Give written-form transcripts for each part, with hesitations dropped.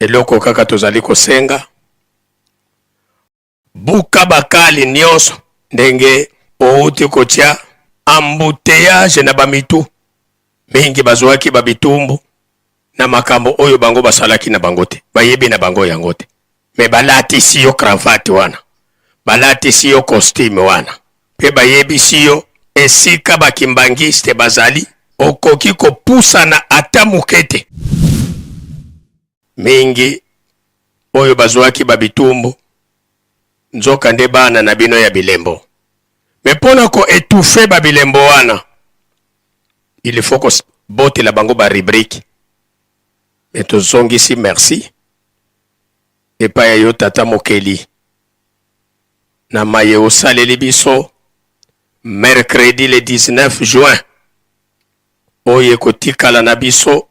Eloko kaka tozali kosenga, buka bakali nyonso ndenge outi kotia embouteillage na bamitu mingi bazwaki ba bitumbu na makambo oyo bango basalaki na bango te, bayebi na bango yango te, me balatisi yo cravate wana, balatisi yo costume wana, mpe bayebisi yo esika ba kimbanguiste bazali, okoki kopusana ata moke te. Mingi oyo bazwaki ba bitumbu nzoka nde bana na bino ya bilembo, me mpo na ko etouffer ba bilembo wana il faut kobotela bango ba rubrique. Me tozongisi merci epai ya yo tata mokeli na maye osaleli biso mercredi le 19 juin oyo ekotikala na biso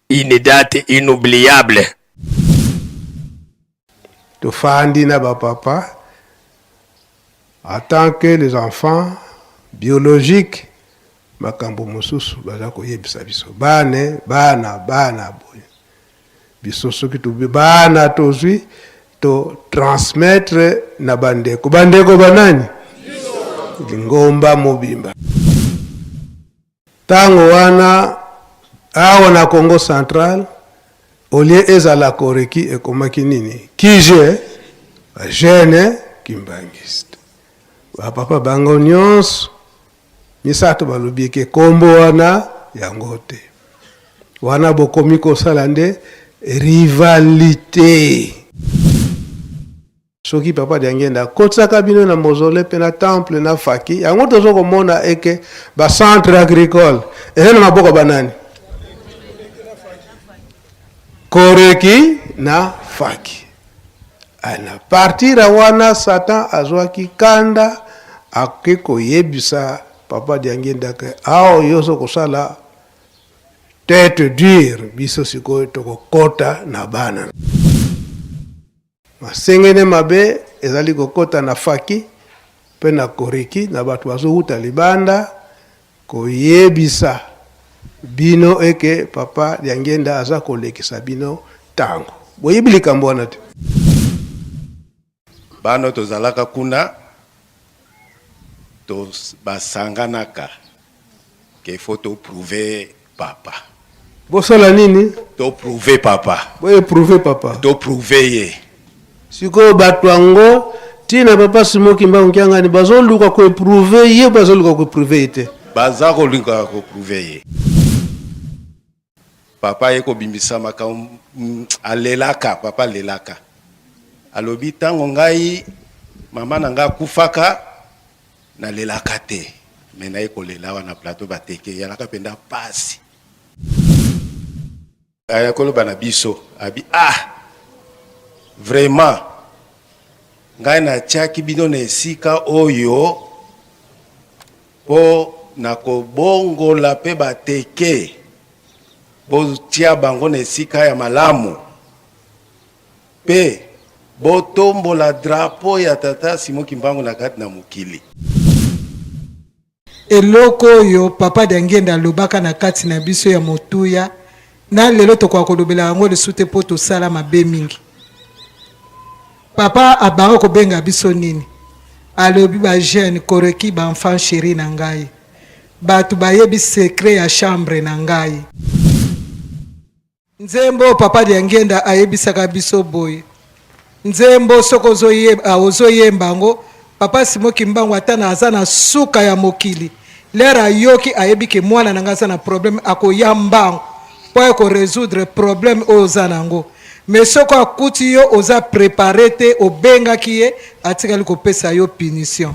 une date inoubliable. Tofandi na ba papa en tant que les enfants biologiques, makambo mosusu baza koyebisa biso bane bana bana boye, biso soki tobi bana tozwi to transmettre na bandeko, bandeko banani? Lingomba mobimba. Tango wana awa na Congo central au lieu ezala Koreki ekomaki nini? Kije ba jeune kimbanguiste. Ba papa bango nyonso misato balobi ke kombo wana yango te. Wana bokomi kosala nde rivalite. Soki papa Diangienda akotisaka bino na mausolee pe na temple na faki, yango tozo komona eke ba centre agricole eza na maboko ba nani? Koreki na faki. Na partir ya wana Satan azwaki kanda ake koyebisa papa Diangienda ke awa yo ozo kosala tete dure, biso sikoyo tokokota na bana. Masengene mabe ezali kokota na faki mpe na koriki na bato bazowuta libanda koyebisa bino eke papa Diangienda aza kolekisa bino tango. Boyebi likambo wana te? Bana tozalaka kuna to basanganaka ke faut to prouver papa. Bosala nini? To prouver papa. Bo eprouver papa. To prouver ye. Sikoyo bato yango tina papa Simon Kimbangu Kiangani bazoluka ko eprouver ye, bazoluka ko eprouver ye te. Baza koluka ko prouver ye. Papa aye kobimisa makambo, alelaka, papa alelaka. Alobi tango ngai mama na ngai akufaka nalelaka te, mais naye kolela awa na plateau bateke eyalaka mpenza pasi. Aya koloba na biso abi ah vraiment ngai natiaki bino na esika oyo mpo na kobongola mpe bateke, botia bango na esika ya malamu mpe botombola drapeau ya tata Simon Kimbangu na kati na mokili. Eloko oyo Papa Diangienda alobaka na kati na biso ya motuya, na lelo tokoka kolobela yango lisusu te mpo tosala mabe mingi. Papa abanga kobenga biso nini? Alobi ba jeune koreki ba enfant cheri na ngai. Bato bayebi secret ya chambre na ngai. Nzembo oyo Papa Diangienda ayebisaka biso boye. Nzembo soki ozoyemba yango, Papa Simon Kimbangu ata na aza na suka ya mokili, l'heure ayoki ayebi ke mwana na ngai aza na problème, akoya mbangu po aye ko resoudre problème oyo oza na yango. Mais soki akuti yo oza prepare te, obengaki ye, atikali kopesa yo punition.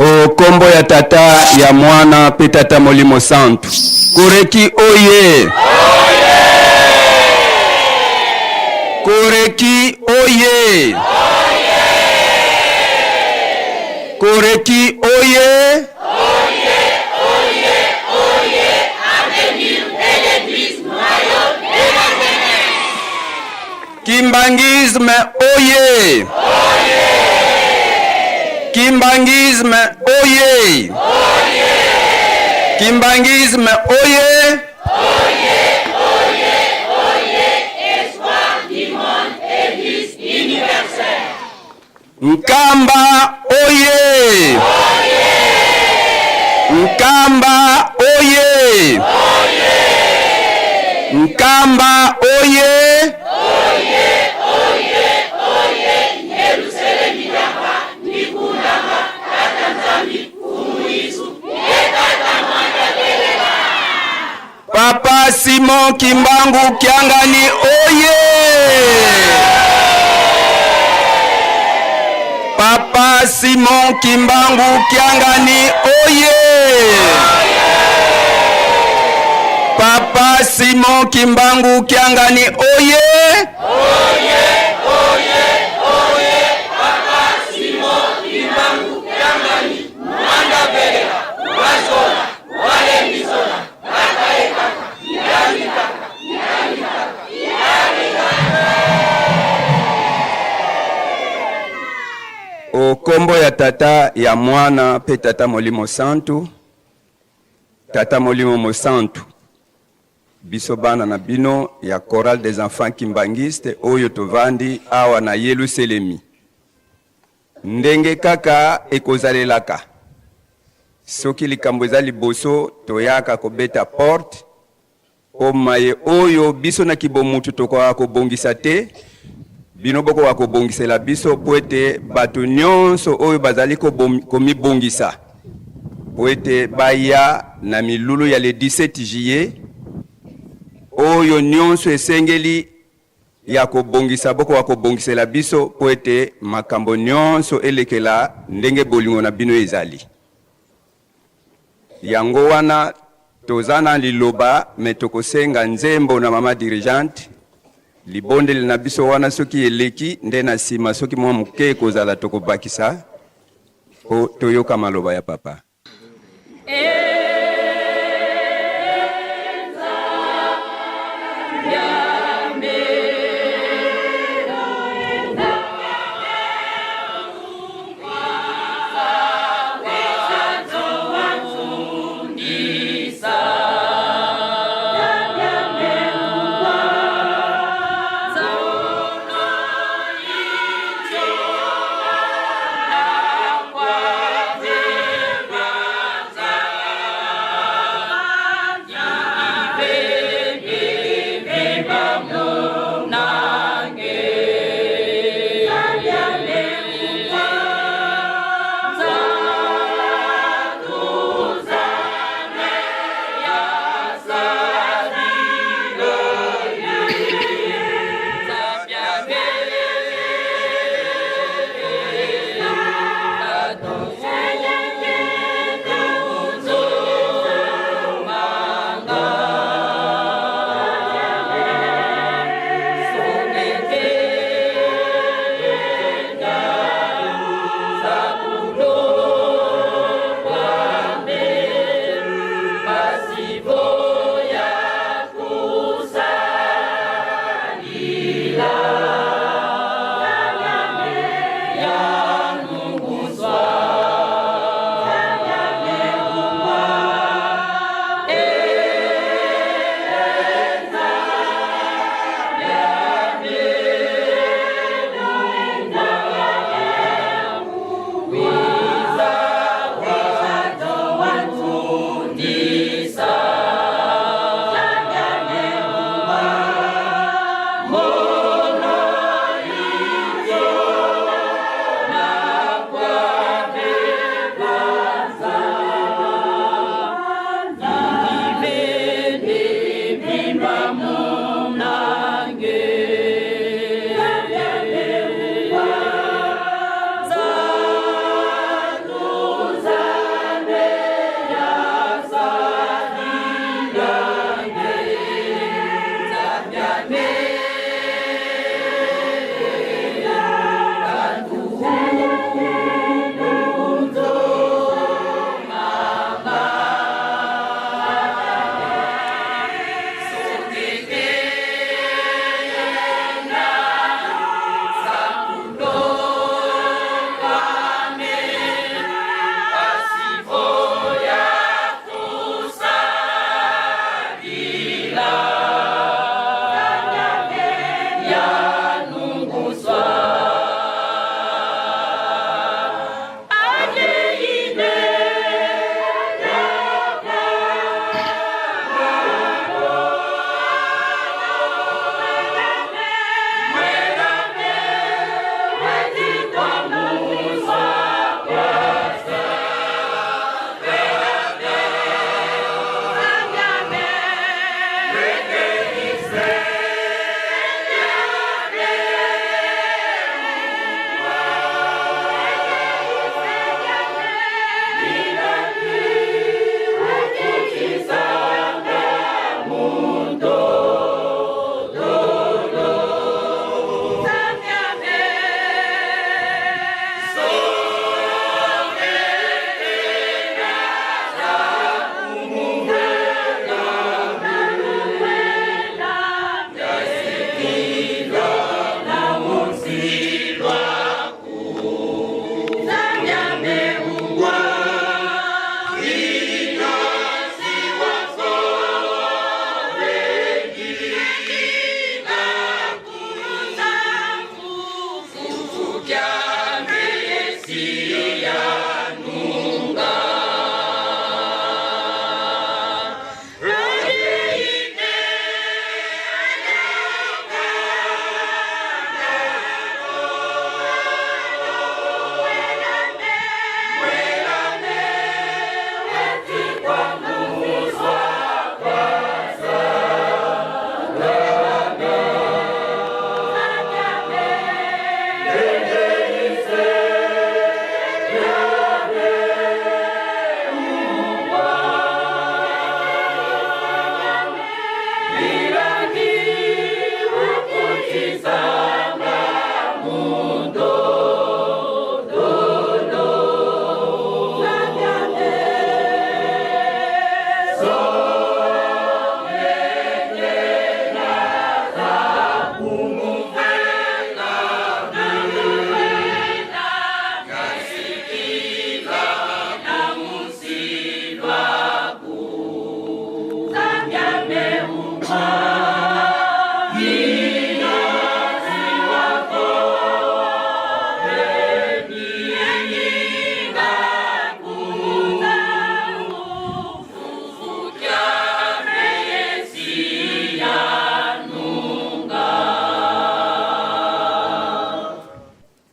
O kombo ya Tata, ya Mwana pe Tata Molimo Santu. Koreki oye! Koreki oye! Koreki oye! Kimbanguisme oye! Kimbanguisme oye! Kimbanguisme oye! Nkamba oye! Nkamba oye! Nkamba oye! Papa Simon Kimbangu Kiangani oye! Papa Simon Kimbangu Kiangani oye! Papa Simon Kimbangu Kiangani oye! O kombo ya Tata, ya Mwana pe Tata Molimo Santu, Tata Molimo Mosantu, biso bana na bino ya Chorale des Enfants Kimbanguistes oyo tovandi awa na Yeluselemi. Ndenge kaka ekozalelaka, soki likambo eza liboso toyaka kobeta porte mpo maye oyo biso na kibomutu tokoka kobongisa te, bino bokoka kobongisela biso mpo ete bato nyonso oyo bazali komibongisa mpo ete baya na milulu ya le 17 juillet, oyo nyonso esengeli ya kobongisa bokoka kobongisela biso mpo ete makambo nyonso elekela ndenge bolingo na bino ezali. Yango wana toza na liloba me tokosenga nzembo na mama dirigeante libondeli na biso wana soki eleki nde na nsima soki mwa moke ekozala tokobakisa mpo toyoka maloba ya papa.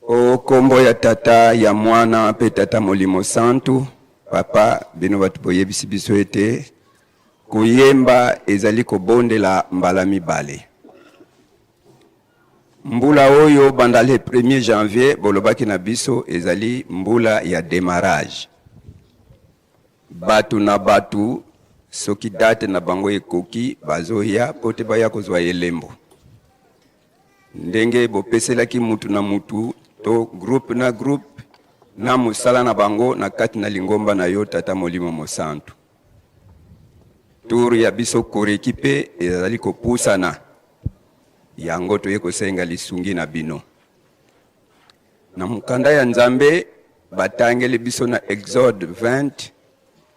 O kombo ya Tata, ya Mwana mpe Tata Molimo Santu. Papa, bino bato boyebisi biso ete koyemba ezali kobondela mbala mibale. Mbula oyo banda le 1er janvier bolobaki na biso ezali mbula ya demarrage. Bato na bato soki date na bango ekoki bazoya mpo te baya kozwa elembo. Ndenge bopeselaki mutu na mutu to groupe na groupe na mosala na bango na kati na lingomba na yo Tata Molimo Mosantu. Tour ya biso Koreki mpe ezali kopusana, yango toye kosenga lisungi na bino. Na mokanda ya Nzambe batangeli biso na Exode 20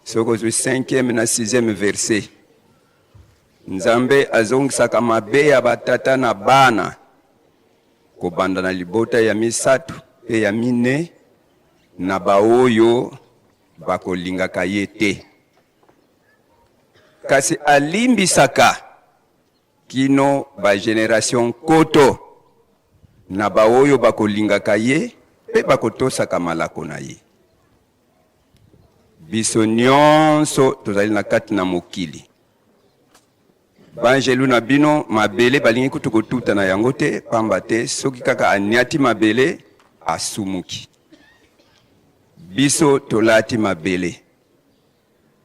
soki ozwi 5e na 6e verset, Nzambe azongisaka mabe ya batata na bana kobanda na libota ya misato mpe ya mine na baoyo bakolingaka ye te, kasi alimbisaka kino ba generation nkoto na baoyo bakolingaka ye mpe bakotosaka malako na ye. Biso nyonso tozali na kati na mokili. Banjelu na bino mabele balingi kutu kotuta na yango te, pamba te soki kaka aniati mabele asumuki. Biso tolati mabele,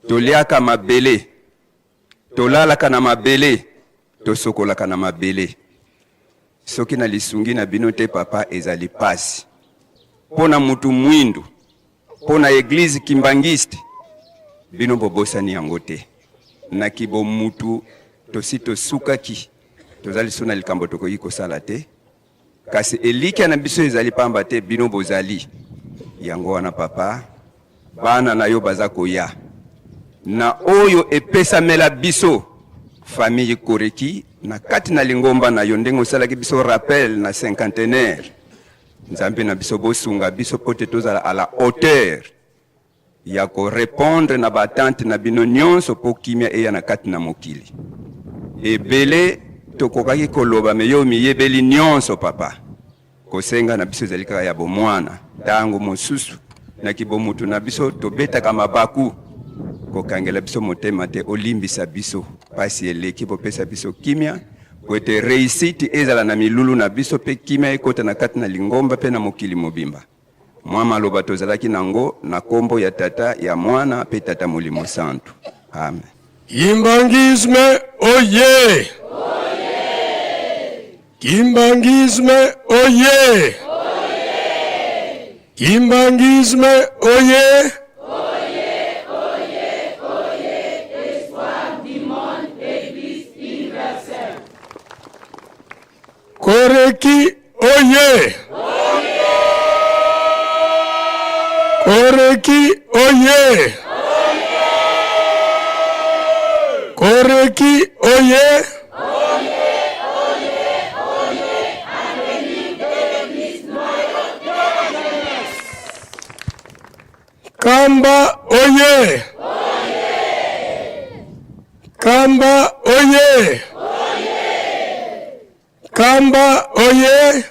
toliaka mabele, tolalaka na mabele, tosokolaka na mabele. Soki na lisungi na bino te papa, ezali pasi mpo na mutu mwindu, mpo na eglise kimbanguiste. Bino bobosani yango te. Na kibomutu tosi tosukaki, toza lisusu na likambo tokoki kosala te, kasi elikya na biso ezali pamba te bino bozali. Yango wana papa, bana na yo baza koya na oyo epesamela biso famille Koreki na kati na lingomba na yo, ndenge osalaki biso rappel na cinquantenaire. Nzambe na biso, bosunga biso po te tozala à la hauteur ya ko repondre na ba attente na bino nionso po kimia eya na kati na mokili. Ebele tokokaki koloba me yo omiyebeli nionso papa. Kosenga na biso ezali kaka ya bomwana. Tango mosusu na kibomutu na biso tobetaka mabaku. Kokangela biso motema te, olimbisa biso pasi eleki, bopesa biso kimia po ete reussite ezala na milulu na biso pe kimia ekota na kati na lingomba pe na mokili mobimba. Mwa maloba tozalaki nango na kombo ya Tata, ya Mwana pe Tata Molimo Santu. Amen. Kimbanguisme oye! Kimbanguisme oye! Kimbanguisme oye! Koreki oye! Koreki oye! Koreki oye! Kamba oye! Kamba oye! Kamba oye!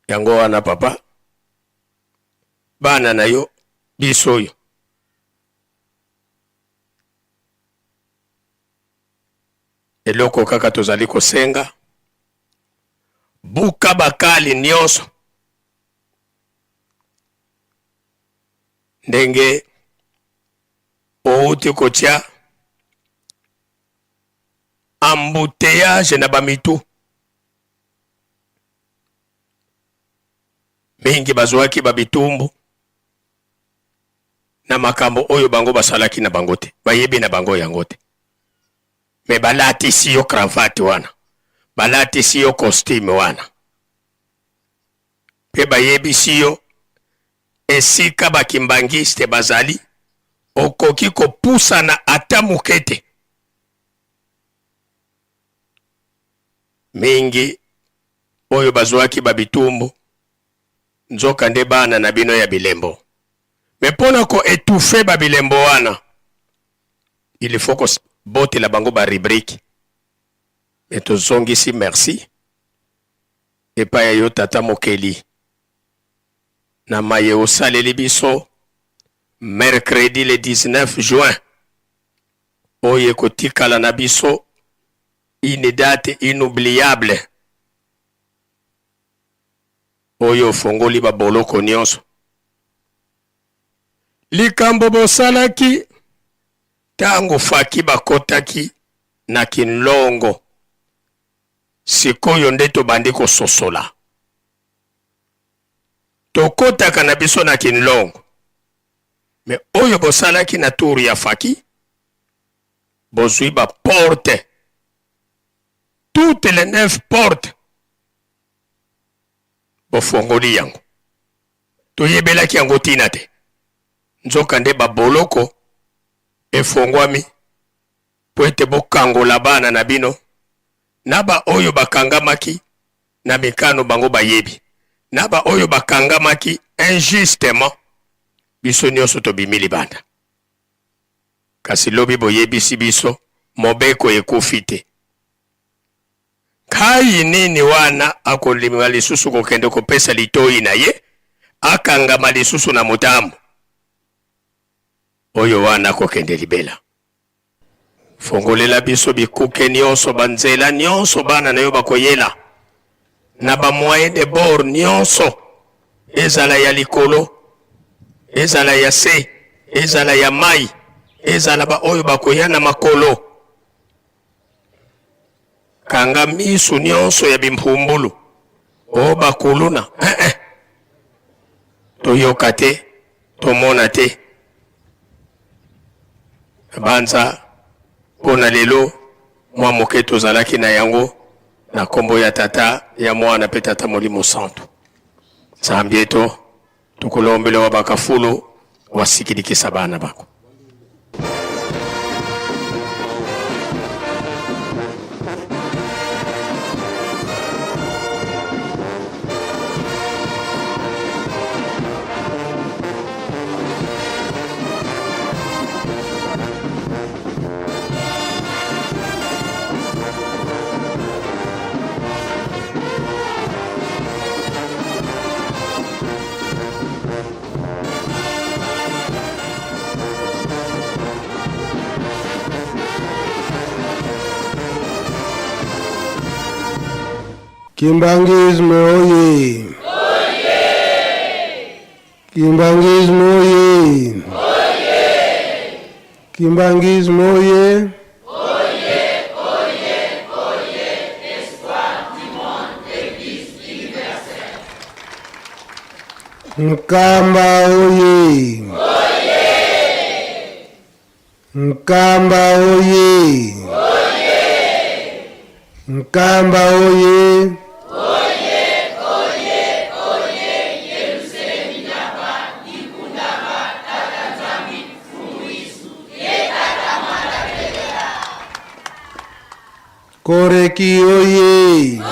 Yango wana papa, bana na yo biso oyo Eloko kaka tozali kosenga, buka bakali nyonso ndenge outi kotia embouteillage na bamitu mingi bazwaki babitumbu na makambo oyo bango basalaki na bango te, bayebi na bango yango te, me balatisi yo cravate wana, balatisi yo costume wana, mpe bayebisi yo esika bakimbangiste bazali, okoki kopusana ata moke te. Mingi oyo bazwaki babitumbu nzoka nde bana na bino ya bilembo. Mais pona ko etouffer ba bilembo wana, il faut ko botela bango ba rubrique. Mais tozongisi merci epai ya yo tata mokeli na maye osaleli biso mercredi le 19 juin oyo ekotikala na biso une date inoubliable Oyo ofongoli ba boloko nionso. Likambo bosalaki tango faki bakotaki na kinlongo sikoyo nde tobandi kososola. Tokotaka na biso na kinlongo mais oyo bosalaki na tour ya faki bozui ba porte toutes les 9 portes Bofongoli yango. Toyebelaki yango ntina te. Nzokande baboloko efongwami mpo ete bokangola bana na bino na baoyo bakangamaki na mikano bango bayebi, na baoyo bakangamaki injustement. Biso nyonso tobimi libanda. Kasi lobi boyebisi biso mobeko ekufi te. Nkayi nini wana akolinga lisusu kokende kopesa litoyi na ye, akangama lisusu na motambo? Oyo wana akokende libela. Fongolela biso bikuke nionso, ba nzela nionso bana na yo bakoyela, na ba moyens de bord nionso, ezala ya likolo, ezala ya se, ezala ya mayi, ezala ba oyo bakoya na makolo. Kanga misu nionso ya bimpumbulu o ba kuluna eh eh toyoka te tomona te banza mpo na lelo mwa moke tozalaki na yango na nkombo ya tata ya mwana mpe tata molimo santu nzambi eto Tukulombele wa bakafulu wasikilikisa bana bako. Kimbanguisme oye! Kimbanguisme oye! Kimbanguisme oye! Nkamba oye! Nkamba oye! Nkamba oye! Koreki oye!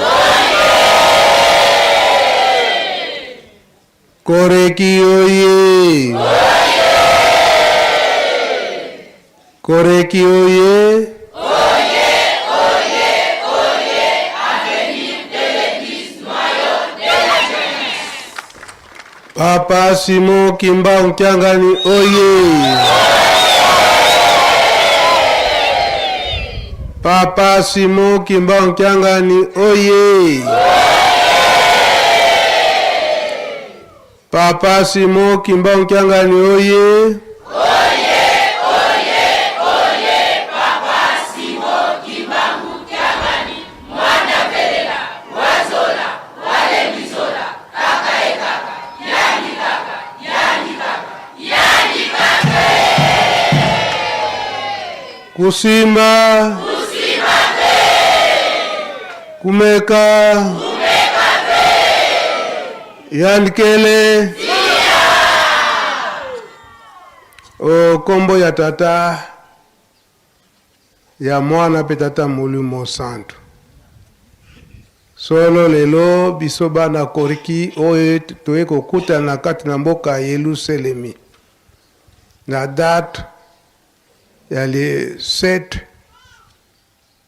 Koreki oye! Koreki oye! Papa Simon Kimbangu Kiangani oye! Papa Simon Kimbangu Kiangani oye! Papa Simon Kimbangu Kiangani oye! Kusimba. Kusimba te. Kumeka. Kumeka te. Yandikele. Tia. O kombo ya tata ya mwana mpe tata molimo santu. Solo lelo biso bana Koriki oyo toye kokutana kati na mboka ya Yeluselemi na date ya le 7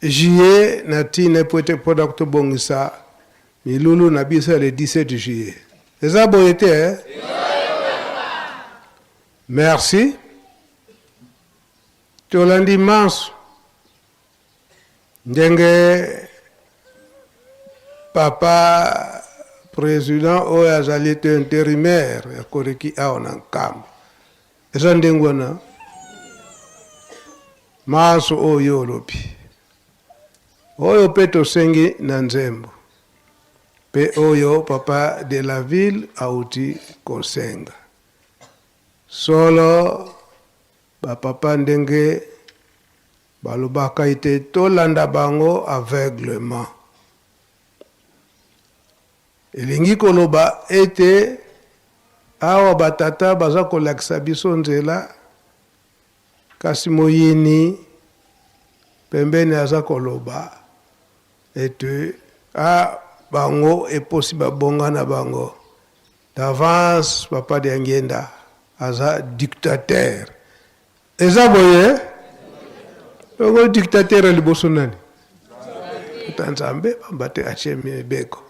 juillet na tina po ete mpona tobongisa milulu na biso ya le 17 juillet. Eza boye te eh? Merci. Tolandi manso Ndenge papa president oyo azali te interimaire ya Koreki awa na Nkamba, eza ndenge wana manso oyo olobi oyo mpe tosengi na nzembo mpe oyo papa de la ville auti kosenga solo ba papa ndenge Balobaka ete tolanda bango aveuglement. Elingi koloba ete awa ba tata baza kolakisa biso nzela, kasi moyini pembeni aza koloba ete a bango eposi babonga na bango d'avance. Papa Diangienda aza dictateur. Eza boye bongo dictateur ya liboso nani? Tata Nzambe, pamba te atie mibeko.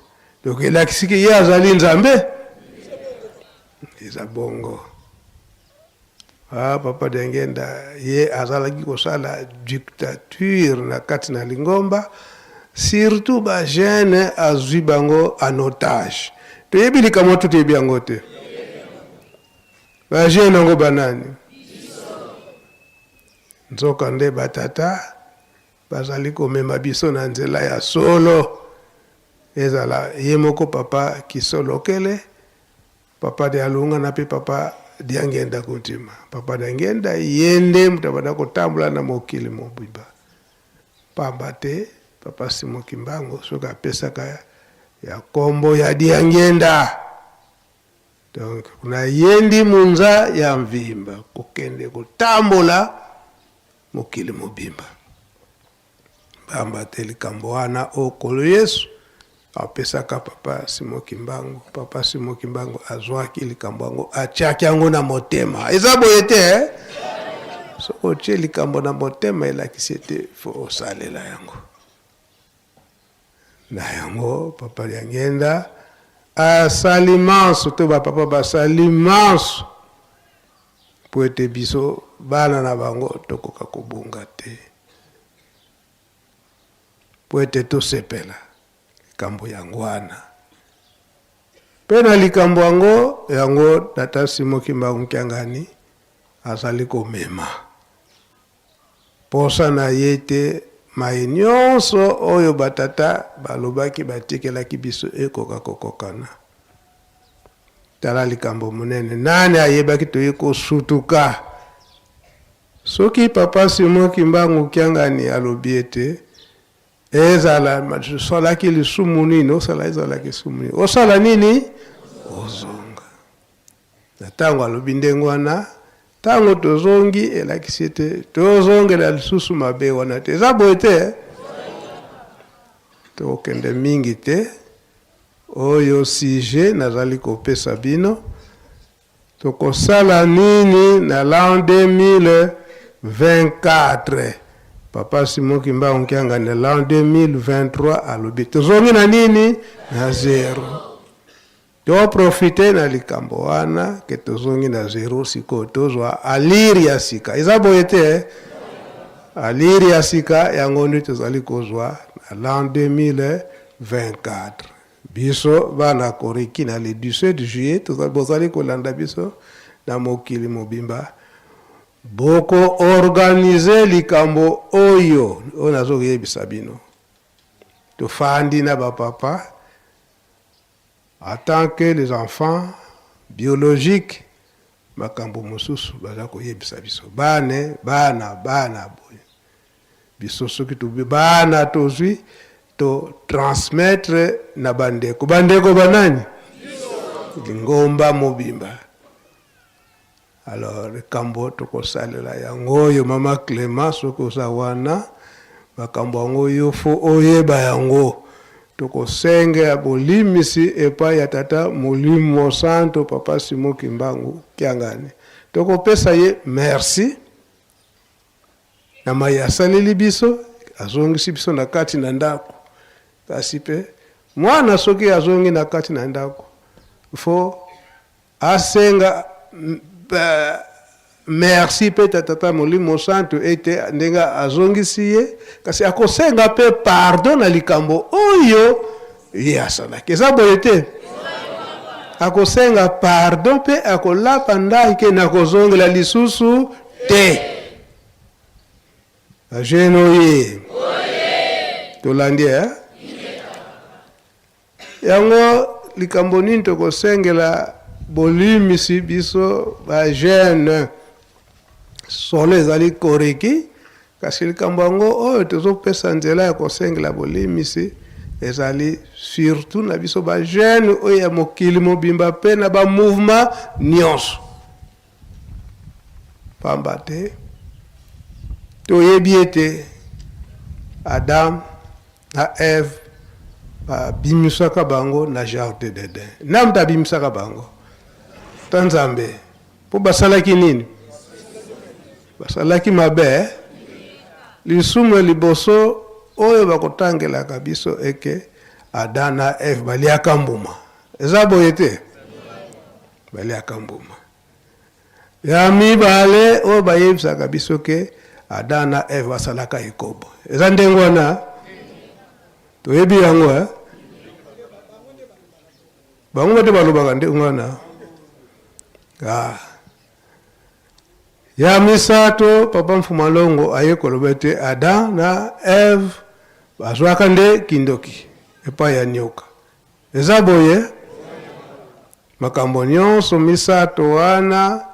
Donc elakisi ke ye azali Nzambe. Eza bongo. Ah, Papa Diangienda ye azalaki kosala dictature na kati na lingomba, surtout ba jeune azwi bango en otage. Toyebi likambo to toyebi yango te. Ba jeune yango banani? Nzoka nde ba tata bazali komema biso na nzela ya solo. Ezala ye moko papa Kisolokele, papa Dialungana pe papa Diangienda Kuntima. Papa Diangienda ye nde moto abanda kotambola na mokili mobimba. Pamba te papa Simon Kimbangu soki apesaka ya kombo ya Diangienda Donc kuna yendi munza ya mvimba kokende kotambola mokili mobimba. Pamba te likambo wana oyo Nkolo Yesu apesaka papa Simon Kimbangu, papa Simon Kimbangu azwaki likambo yango atiaki yango na motema. Eza boye te eh? Soki otie likambo na motema elakisi ete fo osalela yango. Na yango papa Diangienda asali manso to ba papa basali manso mpo ete biso bana na bango tokoka kobunga te, mpo ete tosepela likambo yango wana. Mpe na likambo yango yango tata Simon Kimbangu Kiangani azali komema Posa na ye te maye nionso oyo ba tata balobaki batikelaki biso ekoka kokokana. Tala likambo monene, nani ayebaki toye kosutuka? Soki Papa Simon Kimbangu Kiangani alobi ete ezala osalaki lisumu nini, osala ezalaki lisumu nini, osala nini, ozonga. Na tango alobi ndenge wana, tango tozongi elakisi ete tozongela lisusu mabe wana te. Eza boye te? Tokokende mingi te. Oyo sujet nazali kopesa bino, tokosala nini na l'an 2024? Papa Simon Kimbangu Kiangani na l'an 2023 alobi tozongi na nini? Na zero. To profiter na likambo wana ke tozongi na zero sikoyo tozwa allure ya sika. Eza boye te eh? Allure ya sika yango nde tozali kozwa na l'an 2024. Biso bana Koreki na le 17 juillet bozali kolanda biso na mokili mobimba. Boko organiser likambo oyo oyo nazokoyebisa bino. Tofandi na ba papa En tant que les enfants biologiques makambo mosusu baza koyebisa biso bane bana bana boye biso soki tobi bana tozwi to transmettre na bandeko bandeko banani lingomba mobimba. Alors likambo tokosalela yango oyo mama Clement soki oza wana makambo yango yo fo oyeba yango tokosenge bolimisi epai ya tata molimo santo papa Simon Kimbangu Kiangani tokopesa ye merci na maye asaleli biso azongisi biso na kati na ndako kasi mpe mwana soki azongi na kati na ndako fo Asenga merci pe ta tata molimo santu ete ndenge azongisi ye, kasi akosenga pe pardon na likambo oyo ye asalaki. Eza boye te? Akosenga pardon pe akolapa ndayi ke nakozongela lisusu te. Ba jeune oye! Tolandi eh? Yango likambo nini tokosengela bolimbisi biso ba jeune solo ezali koreki kasi likambo yango oyo tozopesa nzela ya kosengela bolimbisi ezali surtout na biso ba jeune oyo ya mokili mobimba pe na ba mouvement nionso pamba te toyebi ete Adam na Eve babimisaka bango na jardin d'Eden. Nani moto abimisaka bango? Ta Nzambe. Mpo basalaki nini? Basalaki mabe. Eh? Lisumu ya liboso oyo bakotangelaka biso eke Adam na Eve baliaka mbuma. Eza boye te? Baliaka mbuma. Ya mibale oyo bayebisaka biso ke Adam na Eve basalaka ekobo. Eza ndenge wana? Toyebi yango eh? Bango nde balobaka ndenge wana. Ah. Ya misato, Papa Mfuma Longo aye koloba ete Adam na Eve bazwaka nde kindoki epai ya nyoka. Eza boye? Makambo nionso misato wana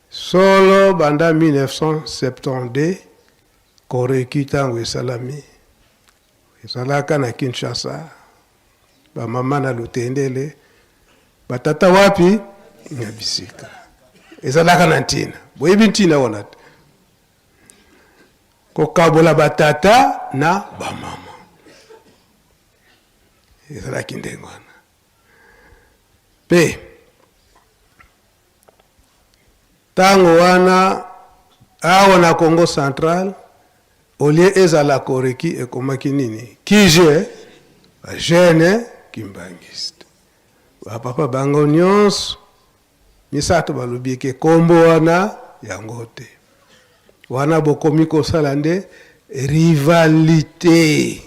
solo banda 1972 Corecu tango esalami ezalaka na Kinshasa ba mama na Lutendele ba tata wapi na bisika ezalaka na ntina boyebi ntina wana te kokabola ba tata na ba mama ezalaki ndenge wana Mpe tango wana awa na Congo central au lieu ezala Koreki ekomaki nini? Kije, ba jeunes kimbanguistes. Ba papa bango nionso misato balobi ke kombo wana yango te. Wana bokomi kosala nde rivalite.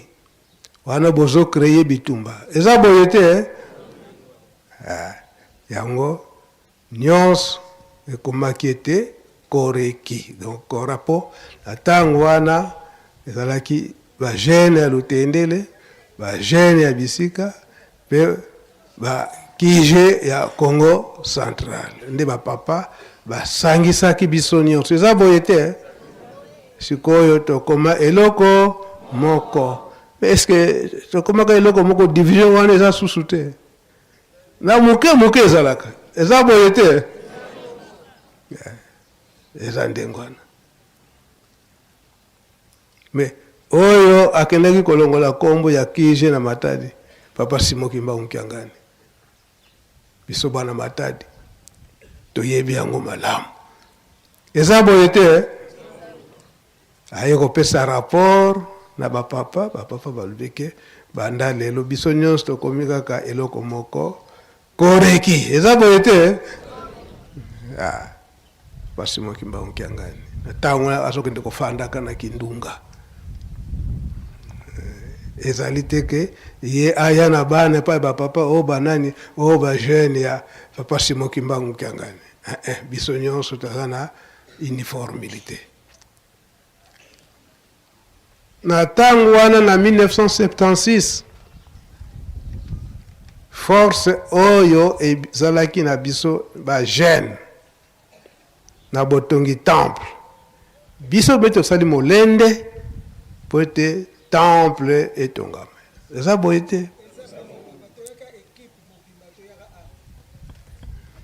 Wana bozo creer bitumba. Eza boye te eh? Ah, yango nyonso ekomaki ete koreki donc kora po na ntango wana ezalaki ba jeune ya Lutendele, ba jeune ya bisika pe ba kije ya Congo central nde ba papa basangisaki biso nyonso. Eza boye te eh? Sikoyo tokoma eloko moko. Mais est-ce que tokomaka eloko moko division wana eza susu te? Na moke moke ezalaka. Eza boye te? Eza ndenge wana. Mais Oyo akendaki kolongola kombo ya QG na Matadi, Papa Simon Kimbangu Kiangani. Biso bana Matadi toyebi yango malamu. Eza boye te eh? Aye kopesa rapport na ba papa, ba papa balobi ke banda lelo biso nyonso tokomi kaka eloko moko koreki. Eza boye te eh? Ah. Papa Simon Kimbangu Kiangani na ntango wana azokende kofandaka na Kindunga. Eh, ezali te ke ye aya na bana epai ba papa oyo banani oyo ba jeune ya Papa Simon Kimbangu Kiangani. Eh, eh, biso nyonso toza na uniformité. Na ntango wana na 1976, force oyo ezalaki na biso ba jeunes na botongi temple, biso mpe tosali molende mpo ete temple etongama. Eza boye te?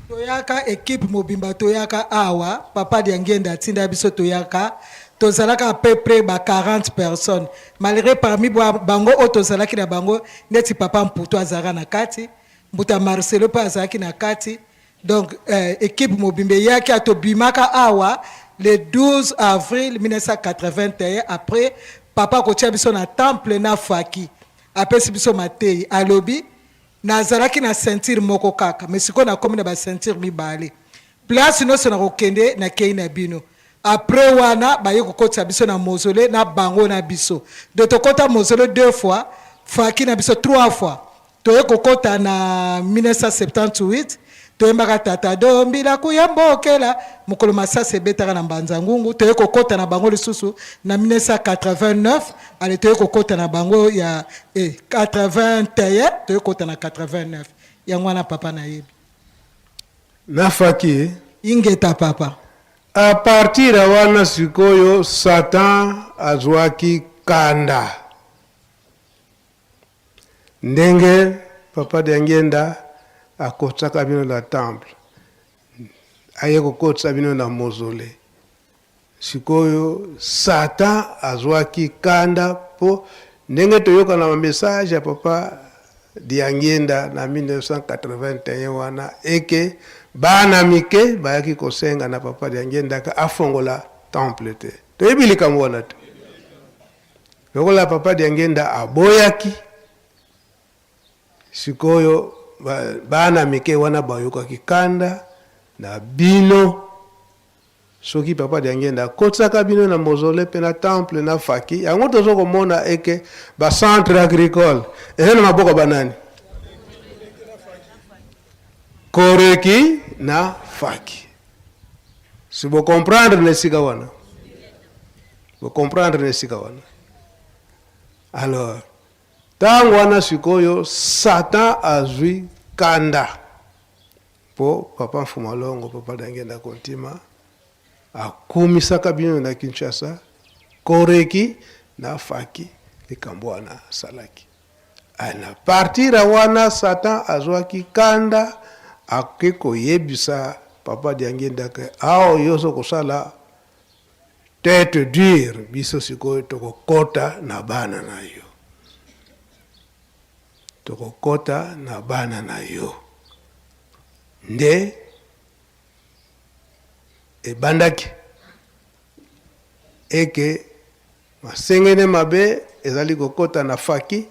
Toyaka equipe mobimba toyaka awa papa Diangienda atinda biso toyaka tozalaka à peu près ba 40 personnes malgre parmi bango oyo tozalaki na bango neti papa Mputu azalaka na kati Mbuta Marcelo pe azalaki na kati donc euh, equipe mobimba eyaki tobimaka awa le 12 avril 1981 après papa kotia biso na temple na faki apesi biso mateyi alobi Nazalaki na ceinture moko kaka mais sikoyo nakomi na ba ceinture mibale. Place nionso nakokende nakeyi na bino. Après wana baye kokotisa biso na mausolee na bango na biso. Donc tokota mausolee deux fois, Faki na biso trois fois. Toye kokota na 1978 toyembaka Tata Dombila kuya mbokela mokolo masasi ebetaka na Mbanza Ngungu. Toye kokota na bango lisusu na 1989 ale toye kokota na bango ya eh, 81 toye kokota na 89 yango wana papa nayebi. Nafaki. Ingeta papa. A partir ya wana sikoyo Satan azwaki kanda. Ndenge papa Diangienda akotisaka bino na temple, aye kokotisa bino na mausolee. Sikoyo Satan azwaki kanda po ndenge toyoka na ba message ya papa Diangienda na 1981 wana eke bana mike bayaki kosenga na papa Diangienda ke afongola temple te. Toyebi likambo wana te. Lokola papa Diangienda aboyaki, sikoyo bana mike wana bayokaki kanda na bino. Soki papa Diangienda akotisaka bino na mausolee pe na temple na faki, yango tozo komona eke ba centre agricole eza na maboko ya banani? Koreki na faki. Si bo comprendre na esika wana? Bo comprendre na esika wana? Alors, tango wana sikoyo Satan azwi kanda po papa Mfuma Longo, papa Diangienda Kuntima akumisaka bino na Kinshasa, Koreki na Faki likambo wana asalaki. Na partir ya wana Satan azwaki kanda ake koyebisa papa Diangienda ke awa yo ozo kosala tete dure, biso sikoyo tokokota na bana na yo, tokokota na bana na yo. Nde ebandaki eke Masengene mabe ezali kokota na faki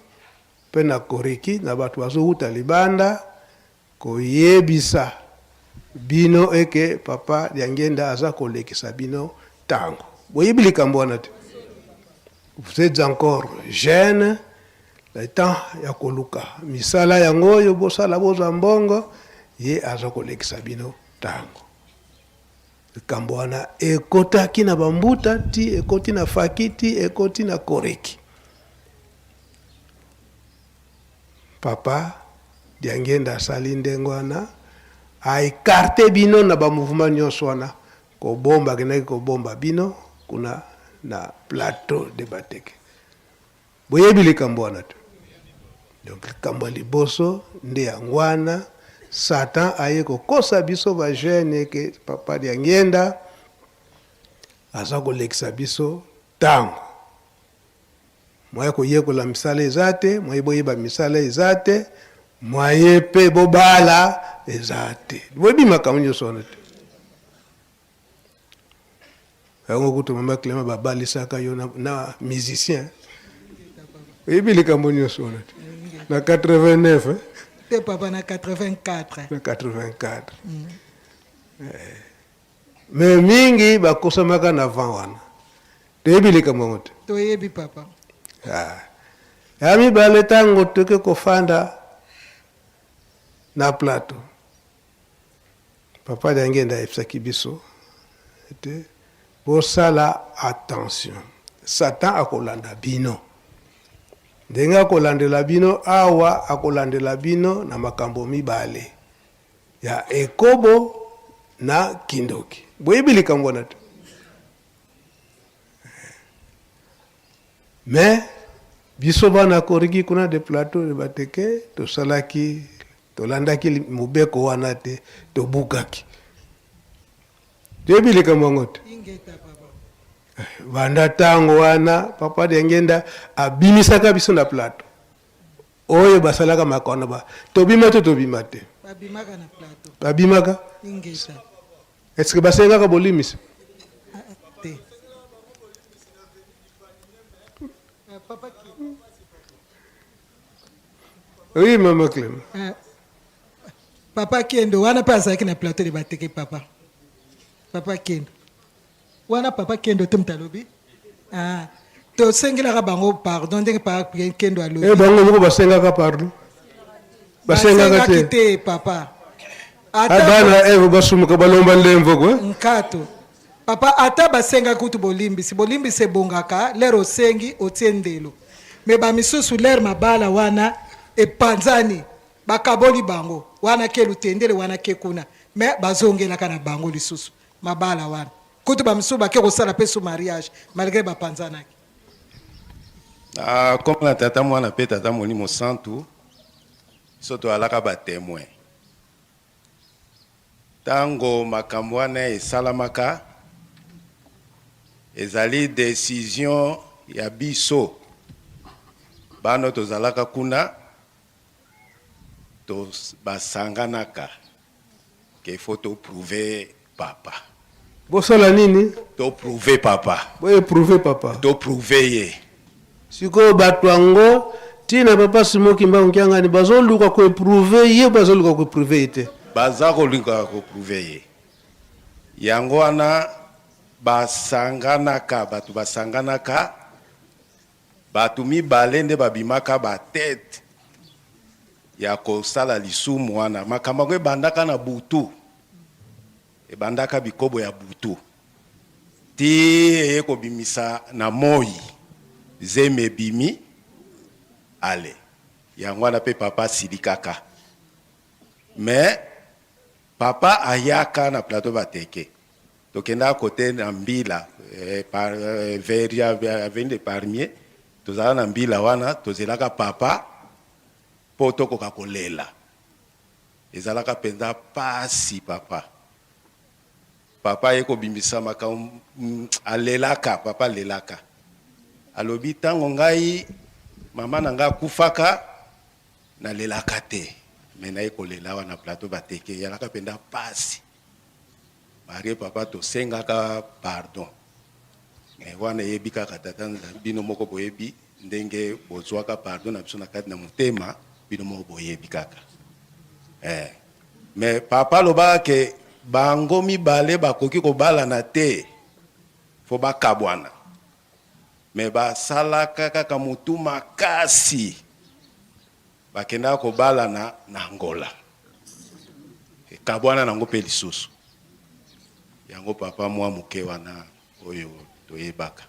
pe na koriki na bato bazowuta libanda koyebisa bino eke papa Diangienda aza kolekisa bino tango. Boyebi likambo wana te? Vous etes encore jeune, le temps ya koluka misala yango oyo bosala bozwa mbongo, ye aza kolekisa bino tango. Likambo wana ekotaki na ba mbuta ti ekoti na faki ti ekoti na koreki. Papa Diangienda asali ndenge wana a ecarte bino na ba mouvement nionso wana kobomba akendaki kobomba bino kuna na plateau de Bateke. Boyebi likambo wana te? Donc likambo ya liboso nde yango wana Satan aye kokosa biso ba jeune ke papa Diangienda aza kolekisa biso tango. Moyen koyekola misala eza te, moyen boyeba misala eza te, moyen pe bobala eza te. Boyebi makambo nyonso wana te. Yango kutu mama Clement babalisaka yo na, na musicien. Oyebi likambo nyonso wana te. Na 89 eh? Te papa na 84. Na 84. Mm. Eh. Mais mingi bakosamaka na vent wana. Toyebi likambo yango te. Toyebi papa. Ah. Ya mibale ntango toke kofanda na plateau. Papa Diangienda ayebisaki biso ete bosala attention, Satan akolanda bino. Ndenge akolandela bino awa, akolandela bino na makambo mibale ya ekobo na kindoki. Boyebi likambo wana te? Mais biso bana Korigi kuna de plateau de Bateke tosalaki tolandaki mobeko wana te, tobukaki. Toyebi likambo yango te. Banda ntango wana papa Diangenda abimisaka biso na plateau oyo basalaka makono ba tobima to tobima te, babimaka na plateau, babimaka. Est-ce que basengaka bolimisi? Ah, te. Ah, papa Oui, maman Clem. Ah, papa Kendo wana mpe azalaki na plateau de Bateke papa. Papa Kendo. Wana papa Kendo te moto alobi. Ah, tosengelaka bango pardon ndenge papa Kendo alobi. Eh, bango moko basengaka pardon. Basengaka te. te papa. Ata bana Eve basumuka balomba ndemvo ko. Nkato. Papa ata basengaki kutu bolimbisi, bolimbisi ebongaka lere osengi otie ndelo. Me ba misusu lere mabala wana epanzani bakaboli bango wana ke lutendele wana ke kuna me bazongelaka na bango lisusu mabala wana kutu ba misusu bake kosala pe su mariage malgre bapanzanaki. Na kombo na Tata, Mwana pe Tata Molimo Santu, biso toalaka ba temoin. Tango makambo wana esalamaka, ezali decision ya biso bana tozalaka kuna, to basanganaka que il faut to prouver papa. Bosala nini? To prouver papa. Bo eprouver papa. To prouver ye. Sikoyo bato yango tina papa Simon Kimbangu Kiangani bazoluka ko eprouver ye, bazoluka ko eprouver ye te. Baza koluka ko prouver ye. Yango wana basanganaka, bato basanganaka, bato mibale nde babimaka ba tete ya kosala lisumu wana. Makambo yango ebandaka na butu. Ebandaka bikobo ya butu ti eye kobimisa na moyi zemi ebimi ale yango wana pe papa asilikaka mais papa ayaka na plateau bateke tokendaka kote na mbila eh, par, eh, veria avenue de parmier tozala na mbila wana tozelaka papa po tokoka kolela Ezalaka penza pasi papa. Papa aye kobimisa makambo alelaka papa alelaka alobi tango ngai mama na ngai akufaka nalelaka te mais naye kolela awa na plateau bateke eyalaka penza pasi marie papa tosengaka pardon mais wana eyebi kaka tata bino moko boyebi Ndenge bozuaka pardon na biso na kati na motema bino moko boyebi kaka eh. Mais papa alobaka ke bango mibale bakoki kobalana te fo bakabwana mais basalaka kaka mutu makasi bakendaka kobalana na Angola ekabwana nango pe lisusu yango papa mwa moke wana Oyo toyebaka.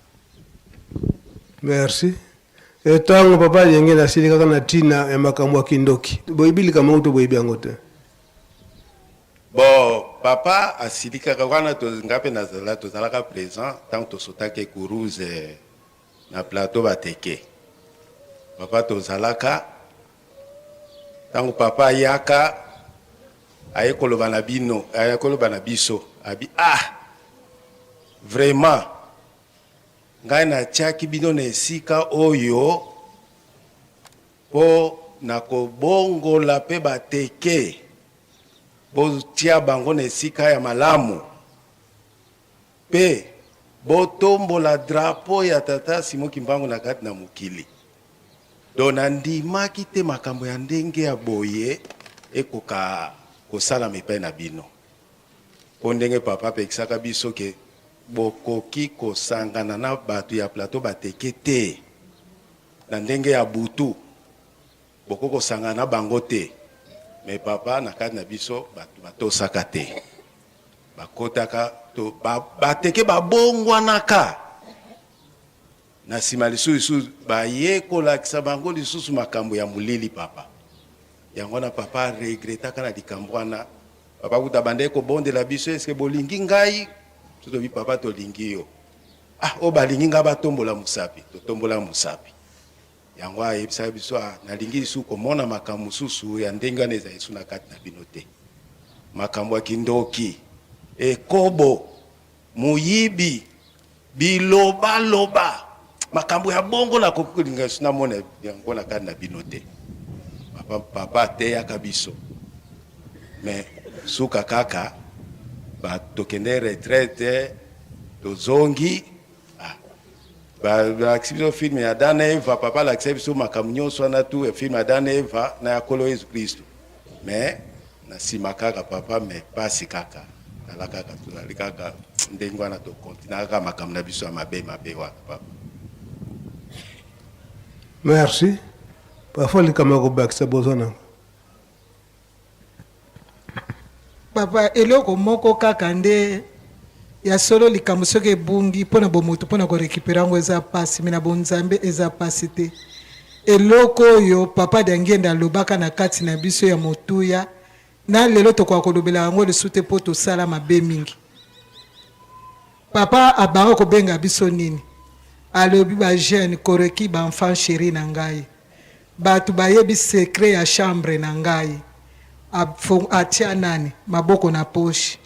Merci. E tango papa Yengele asili kaka na tina ya makambo ya kindoki. Boyebi likambo yango to boyebi yango te? Bon, papa asilikaka wana to nga pe nazala tozalaka present tango tosotaki ekuruze na plateau bateke. Papa tozalaka tango papa ayaka aye koloba na bino aye koloba na biso abi ah vraiment Ngai natiaki bino na esika oyo mpo na kobongola mpe bateke, botia bango na esika ya malamu mpe botombola drapeau ya Tata Simon Kimbangu na kati na mokili. Donc nandimaki te makambo ya ndenge ya boye ekoka kosalama epai na bino. Mpo ndenge papa apekisaka biso ke bokoki kosangana na bato ya plateau bateke te na ndenge ya butu, bokoki kosangana na bango te. Mais papa na kati na biso bato batosaka te, bakotaka to bateke babongwanaka na sima lisusu baye kolakisa bango lisusu makambo ya molili papa. Yango wana papa regretaka na likambo wana. Papa kuta abandaki kobondela biso, eske bolingi ngai? Totobi papa tolingi yo. Ah, oyo balingi ngai batombola mosapi, totombola mosapi. Yango ayebisaka biso, ah, nalingi lisusu komona makambo mosusu ya ndenge wana ezali lisusu na kati na bino te. Makambo ya kindoki, ekobo, moyibi, bilobaloba, makambo ya bongo nakoki kolinga lisusu namona yango na kati na bino te. Papa, papa ateyaka biso mais suka kaka ba tokende retraite tozongi, ah, balakisi biso film ya Adam na Eva. Papa alakisa biso makambo nyonso wana tu film ya Adam na Eva na ya Nkolo Yesu Kristo. Mais na nsima kaka papa, mais pasi kaka tala kaka tozali kaka ndenge wana, tokontina kaka makambo na biso ya mabe mabe wana papa. Merci. Parfois likambo ya kobakisa boza nango. Papa, eloko moko kaka nde ya solo, likambo soki ebungi mpo na bomoto, mpo na korécupérer yango eza pasi, mais na bonzambe eza pasi te. Eloko oyo papa Diangienda alobaka na kati na biso ya motuya na lelo, tokoka kolobela yango lisusu te mpo tosala mabe mingi. Papa abanga kobenga biso nini? Alobi bajeune koreki, baenfant chéri na ngai, bato bayebi secret ya chambre na ngai. Atia nani maboko na poche.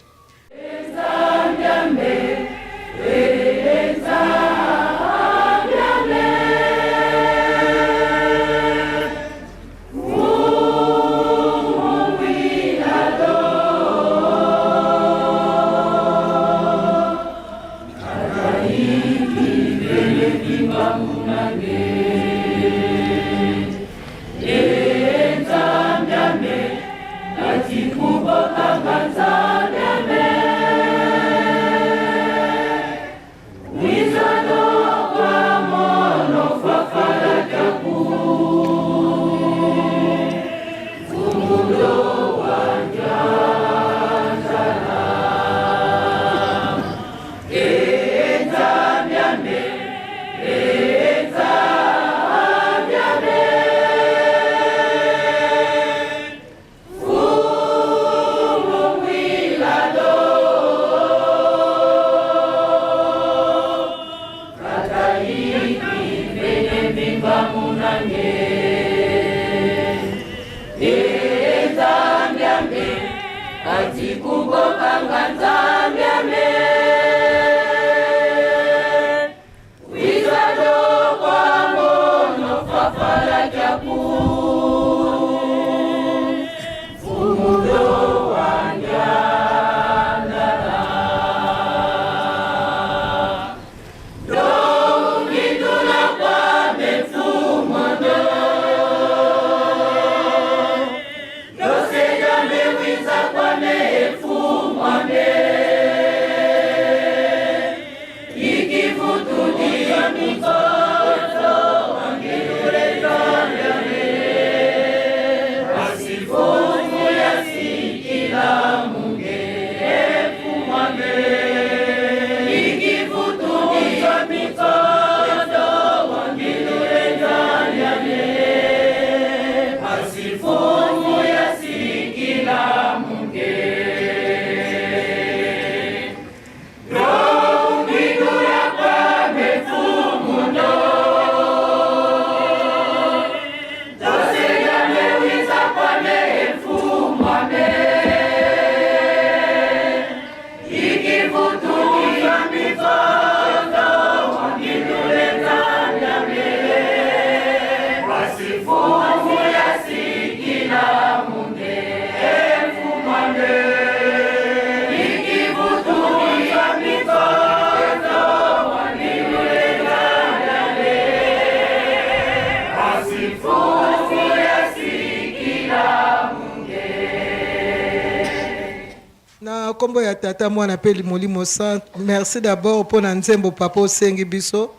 Nkombo ya Tata, Mwana mpe Molimo Santu. Merci d'abord mpo na nzembo papa osengi biso.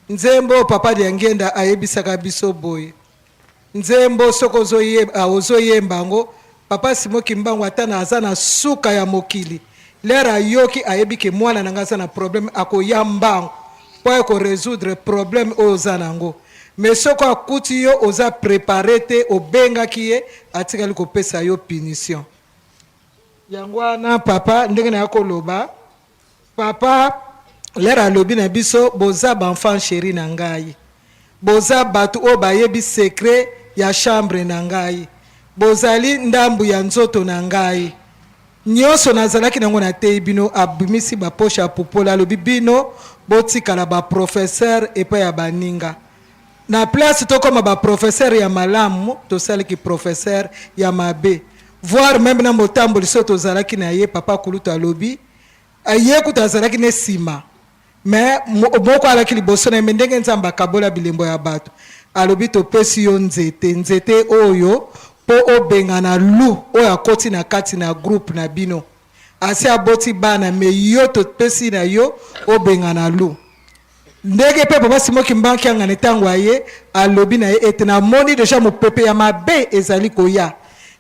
Nzembo oyo papa Diangienda ayebisaka biso boye. Nzembo soki ozoyemba, ozoyemba yango papa Simon Kimbangu ata na aza na suka ya mokili lere ayoki ayebi ke mwana na ngai aza na problème akoya mbangu mpo aye ko resoudre problème oyo oza na yango. Mais soki akuti yo oza prepare te obengaki ye atikali kopesa yo punition. Yango wana papa ndenge naya koloba papa lere alobi na biso boza ba enfant cheri na ngai boza bato oyo bayebi secret ya chambre na ngai bozali ndambu ya nzoto na ngai nyonso nazalaki nango nateyi bino abimisi ba poche ya pupola alobi bino botikala ba professeur epai ya baninga Na place tokoma ba professeur ya malamu tosali ki professeur ya mabe voir meme na motamboli soki tozalaki na ye papa kulutu alobi ye kutu azalaki ne sima mais moko alaki liboso na ye mais ndenge nzambe akabola bilembo ya bato alobi topesi yo nzete nzete oyo po obengana loup oyo akoti na kati na groupe na bino asi aboti bana mais yo topesi na yo obengana loup. Ndenge pe papa Simon Kimbangu Kiangani tango aye alobi na ye ete namoni dejà mopepe ya mabe ezali koya,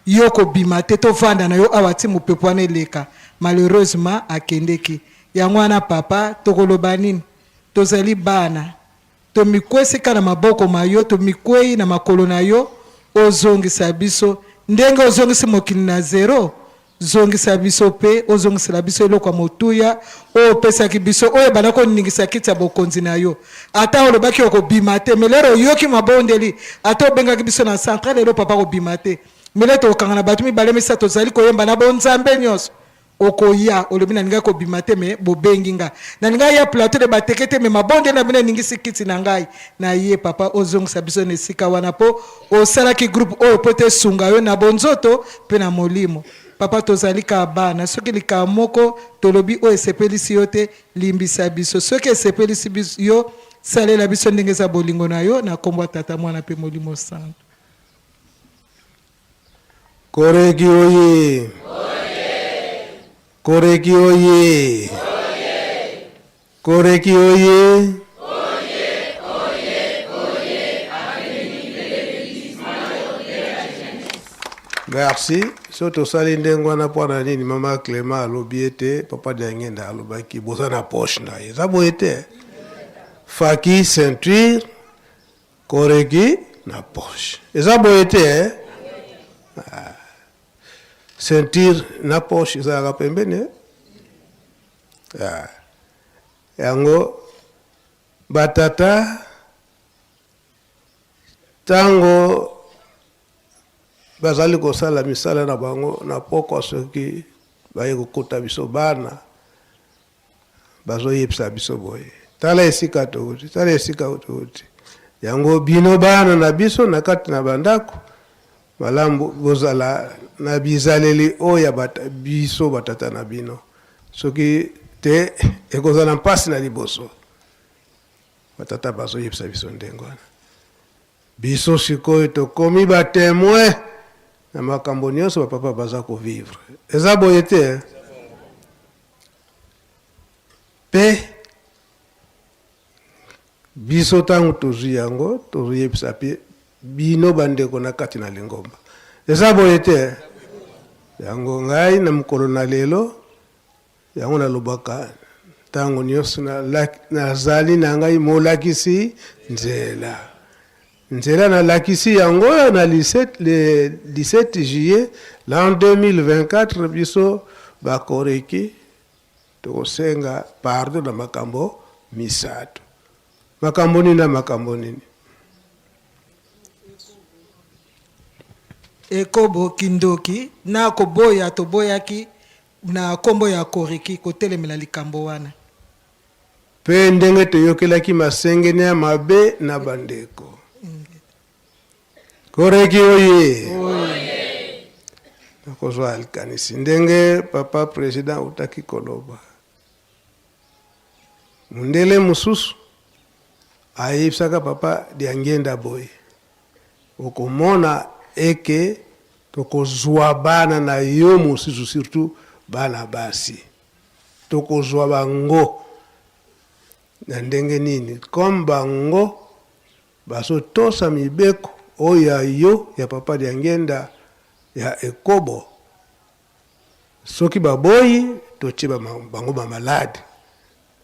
yo kobima te tovanda na yo awa ti mopepe wana eleka. Malheureusement akendeki. Yango wana papa tokoloba nini? Tozali bana tomikwesi ka na maboko ma yo, tomikweyi na makolo na yo ozongisa biso ndenge ozongisi mokili na zero. Zongisa biso mpe ozongisela biso eloko ya motuya oyo opesaki biso, oyo ebanda koningisa kiti ya bokonzi na yo. Ata olobaki okobima te, mais lelo oyoki mabondeli, ata obengaki biso na centrale, lelo papa kobima te. Mais lelo tokokanga na bato mibale misato, tozali koyemba na bonzambe nyonso. Okoya, olobi nalingaki kobima te, mais bobengi nga. Nalingaki ya plateau de bateke te, mais mabondeli na bino eningisi kiti na ngai. Na ye papa ozongisa biso na esika wana po osalaki groupe oyo po ete esunga yo na bonzoto pe na molimo. Papa tozali kaka bana, soki likambo moko tolobi oyo esepelisi yo te, limbisa biso. Soki esepelisi yo, salela biso ndenge eza bolingo na yo, na kombo ya Tata, Mwana pe Molimo Santu. Koreki oye! Koreki oye! Koreki oye! Merci. So tosali ndenge wana mpo na nini mama Clement alobi ete papa Diangenda alobaki boza na poche na ye. Eza boye te. Faki ceinture koreki na poche. Eza boye te eh? Ah. Ceinture na poche ezalaka pembeni eh? Ah. Yango batata ntango bazali kosala misala na bango na pokwa, soki baye kokuta biso bana bazoyebisa biso boye, tala esika touti, tala esika touti. Yango bino bana na biso na kati na bandako malamu bozala na bizaleli oyo ya biso batata na bino, soki te ekozala mpasi na liboso. Batata bazoyebisa biso ndenge wana. Biso sikoyo tokomi ba temoin na makambo nyonso bapapa baza kovivre. Eza boye te? Mpe biso ntango tozwi yango tozoyebisa mpe bino bandeko na kati na lingomba. Eza boye te? Yango ngai na mokolo na lelo yango nalobaka ntango nyonso nazali na ngai molakisi nzela. Nzela nalakisi yango oyo na le 17 juillet l'an 2024 biso bakoreki tokosenga pardon na makambo misato. Makambo nini na makambo nini? Ekobo, kindoki na koboya toboyaki na kombo ya Koreki kotelemela likambo wana. Mpe ndenge toyokelaki masengenia mabe na bandeko. Koreki oye! Nakozwa likanisi ndenge papa president autaki koloba. Mundele mosusu ayebisaka papa Diangienda boye, okomona eke tokozwa bana na yo mosusu, surtout Bana basi tokozwa bango na ndenge nini comme bango bazotosa mibeko oyo ya yo ya papa Diangienda ya ekobo? Soki baboyi totie bango ba malade.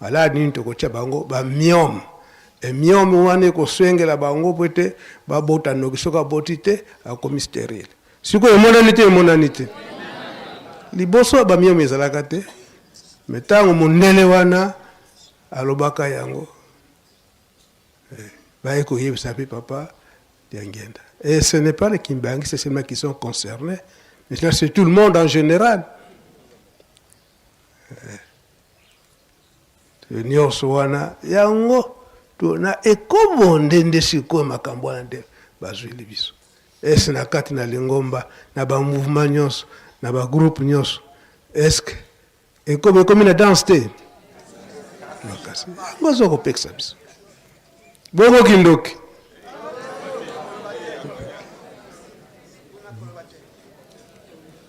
Malade nini tokotia bango? Ba myome. E myome wana ekosengela bango po ete babota noki, soki aboti te akomi sterile. Sikoyo emonani te, emonani te. Liboso ba myome ezalaka te, me ntango mondele wana alobaka yango eh, baye koyebisa mpe papa Diangienda. Et ce n'est pas les Kimbanguistes seulement qui sont concernés, mais là c'est tout le monde en général. Eh, nyonso wana yango to na ekobo nde nde sikoyo makambo wana nde bazwili biso ese na kati na lingomba na bamouvement nyonso na bagroupe nyonso eske ekobo ekomi na danse te makasi yango aza kopekisa biso bongo kindoki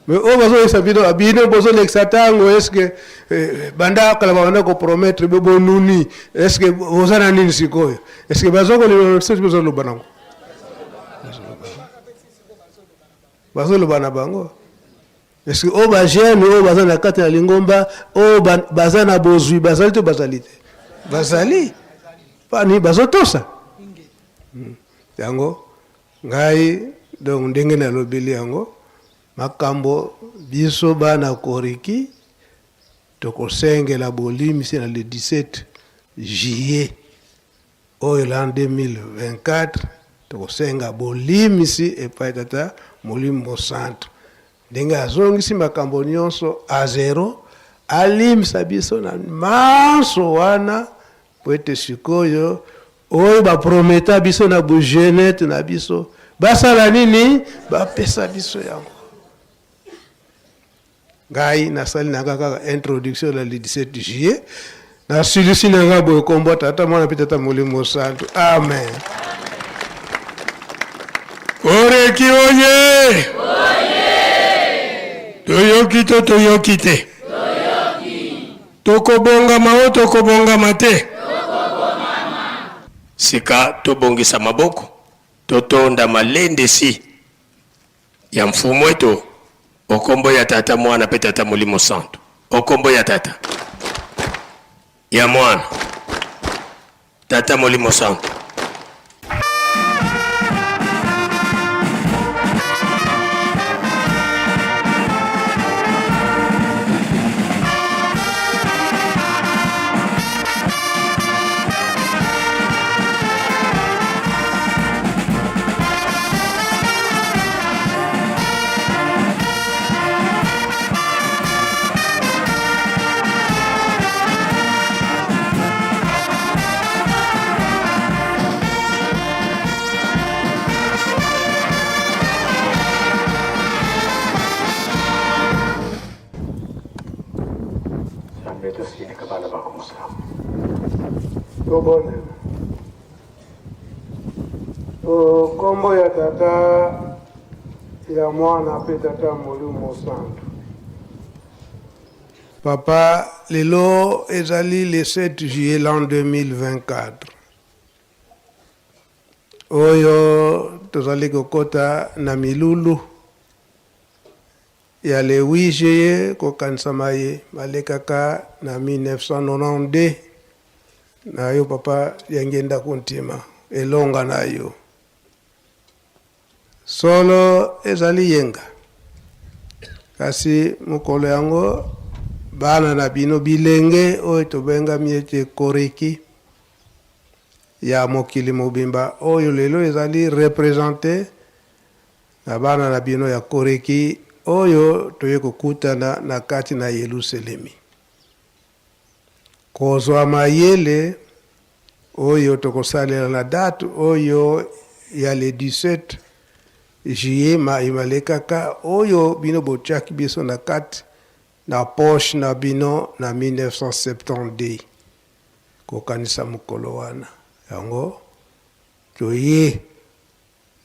me oyo bazoyebisa bino bino bozolekisa ntango eske eh, banda kala babanda kopromettre bo bonuni eske boza na nini sikoyo eske bazokolinga bozoloba nango bazoloba na bango Est-ce que oyo ba jeune oyo baza na kati ya lingomba oyo baza na bozwi bazali to bazali te? Bazali. Pani bazotosa. Hmm. Yango ngai donc ndenge nalobeli yango makambo biso bana koriki tokosengela bolimbisi na le 17 juillet Oyo l'an 2024 tokosenga bolimisi epai Tata Molimo Mosantu ndenge azongisi makambo nyonso a zero, alimbisa biso na manso wana po ete sikoyo oyo baprometa biso na bojeunette na biso basala nini? Bapesa biso yango. Ngai nasali na nga kaka introduction na le 17 juillet nasilisi na nga boye kombo tata mwana mpe tata molimo santu amen. Oreki oye! Toyoki to toyoki te? Tokobongama o tokobongama te? Sika tobongisa maboko, totonda malendesi ya Mfumu eto o kombo ya Tata, Mwana pe Tata Molimo Santu. O kombo ya Tata, ya Mwana, Tata Molimo Santu. Tobondela. O nkombo ya Tata, ya Mwana mpe Tata Molimo Mosantu. Papa, lelo ezali le 7 juillet l'an 2024 oyo tozali kokota na milulu ya le 8 juillet kokanisa maye malekaka na 1992 na yo papa Diangienda Kuntima elonga na yo solo ezali yenga kasi mokolo yango bana na bino bilenge oyo tobengami ete koreki ya mokili mobimba oyo lelo ezali represente Na bana na bino ya Koreki oyo toye kokutana na kati na Yeluselemi, kozwa mayele oyo tokosalela na date oyo ya le 17 juillet maye malekaka oyo bino botiaki biso na kati na poche na bino na 1972 kokanisa mokolo wana yango toye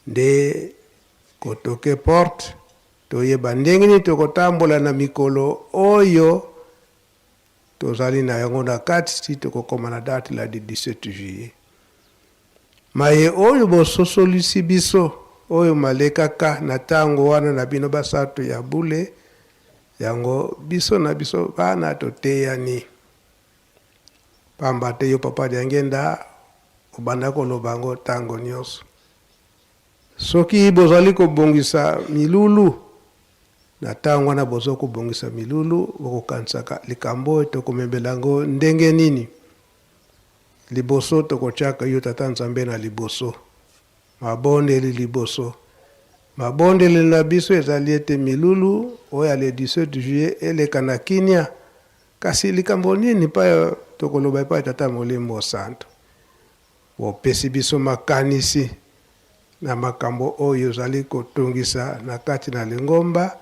nde kotoke porte. Toyeba ndenge nini tokotambola na mikolo oyo tozali na yango na kati ti tokokoma na date la du 17 juillet. Maye oyo bososolisi biso, oyo malekaka na tango wana na bino basato ya bule, yango biso na biso bana toteyani. Pamba te yo Papa Diangienda obanda koloba yango tango nionso. Soki bozali kobongisa milulu, na tango wana bozo kobongisa milulu, bokokanisaka likambo oyo tokomemela yango ndenge nini? Liboso tokotiaka yo Tata Nzambe na liboso. Mabondeli liboso. Mabondeli na biso ezali ete milulu oyo ya le 17 juillet eleka na kinia. Kasi likambo nini epai tokoloba epai ya Tata Molimo Santu? Bopesi biso makanisi na makambo oyo ezali kotungisa na kati na lingomba,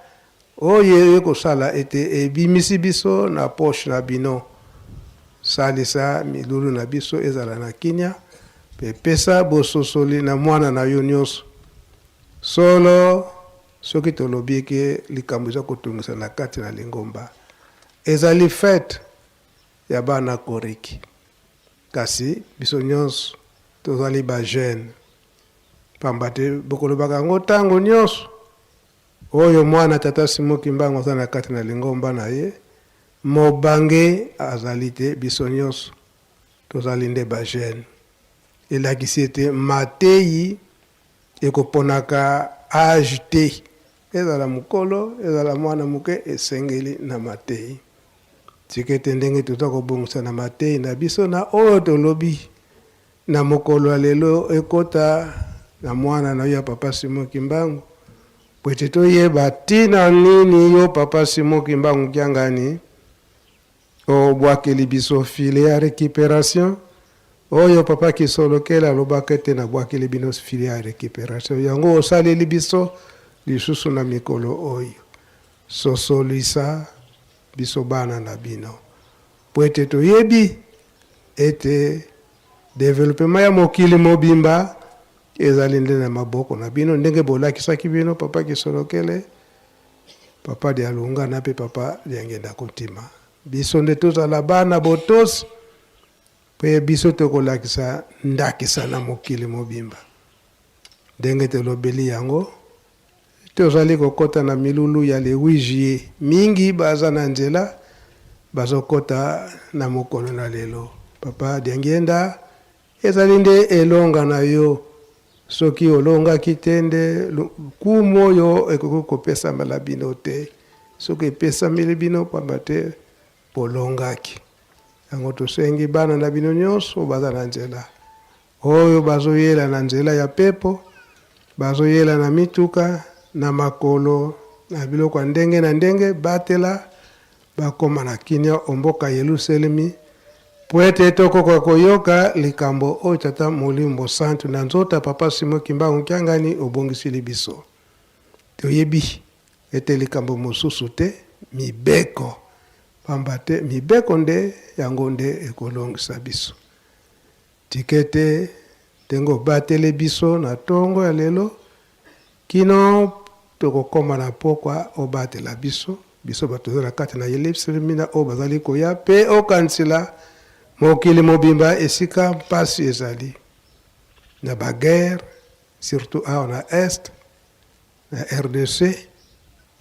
oyo ekosala ete ebimisi biso na poche na bino. Salisa milulu na biso ezala na kinia, mpe pesa bososoli na mwana na yo nionso. Solo, soki tolobi eke likambo eza kotungisa na kati na lingomba, ezali fete ya bana Koriki. Kasi biso nionso tozali ba jeunes, pamba te bokolobaka yango tango nionso, oyo mwana tata Simon Kimbangu aza na kati na lingomba na ye, mobange azali te, biso nionso tozali nde ba jeunes. Elakisi ete mateyi ekoponaka age te, ezala mokolo, ezala mwana moke, esengeli na mateyi. Tika ete ndenge toza kobongisa na mateyi na biso na oyo tolobi na mokolo ya lelo ekota na mwana na yo ya Papa Simon Kimbangu, po ete toyeba tina nini yo Papa Simon Kimbangu Kiangani obwakeli biso filet ya recuperation oyo Papa Kisolokele alobaka ete nabwakeli bino filet ya recuperation, yango osaleli biso lisusu na mikolo oyo. Sosolisa biso bana na bino, mpo ete toyebi ete developpement ya mokili mobimba ezali nde na maboko na bino, ndenge bolakisaki bino Papa Kisolokele, Papa Dialungana mpe Papa Diangienda Kuntima. Biso nde tozala bana botosi, mpe biso tokolakisa ndakisa na mokili mobimba. Ndenge tolobeli yango, Tozali kokota na milulu ya le 8 juillet. Mingi baza na nzela bazokota na mokolo na lelo. Papa Diangienda, ezali nde elonga na yo. Soki olongaki te nde lokumu oyo ekoki kopesamela bino te. Soki epesameli bino pamba te bolongaki. Yango tosengi bana na bino nionso baza na nzela. Oyo bazoyela na nzela ya pepo, bazoyela na mituka, na makolo, na biloko ya ndenge na ndenge, batela bakoma na kinia o mboka Yeluselemi, mpo ete tokoka koyoka likambo oyo Tata Molimo Mosantu na nzoto ya Papa Simon Kimbangu Kiangani obongisili biso. Toyebi ete likambo mosusu te, mibeko, pamba te mibeko nde yango nde ekolongisa biso. Tika ete ndenge obateli biso na tongo ya lelo kino tokokoma na pokwa, obatela biso, biso bato toza na kati na Yelusalemi na oyo bazali koya, mpe okanisela mokili mobimba esika mpasi ezali na ba guerre, surtout awa na Est, na rdc,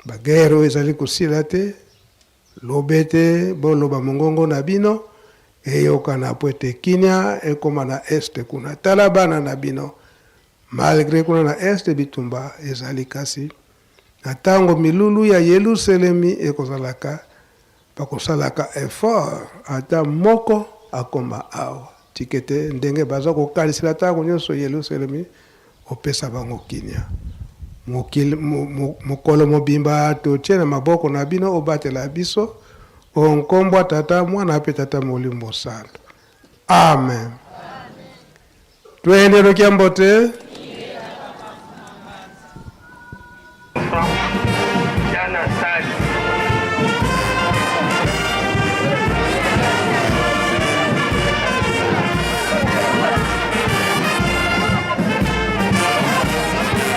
ba guerre oyo ezali kosila te. Loba ete, Boloba mongongo na bino eyokana mpo ete kinia ekoma na Est kuna. Tala bana na bino, malgre kuna na Est bitumba ezali kasi na tango milulu ya Yeluselemi ekozalaka bakosalaka effort ata moko akoma awa. Tika ete ndenge baza kokanisela tango nionso Yeluselemi Opesa bango kimia. Mokili, mokolo mobimba totie na maboko na bino, obatela biso, o nkombo ya Tata, Mwana mpe Tata Molimo Mosantu. Amen. Twende nokia mbote.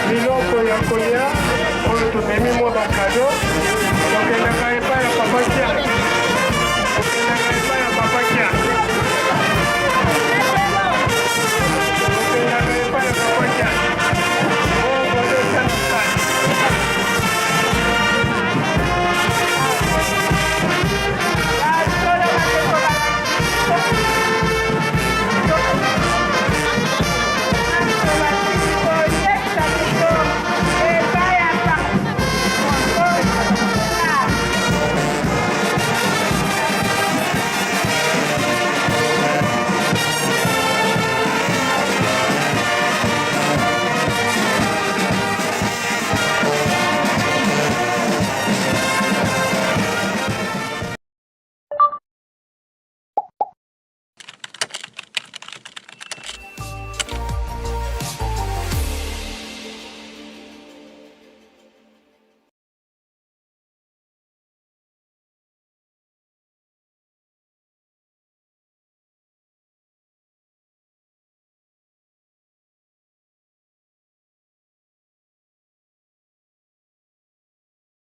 Biloko ya kolia oyo tomemi mwa. ba cadeau, tokendaka epai ya papa Kiala.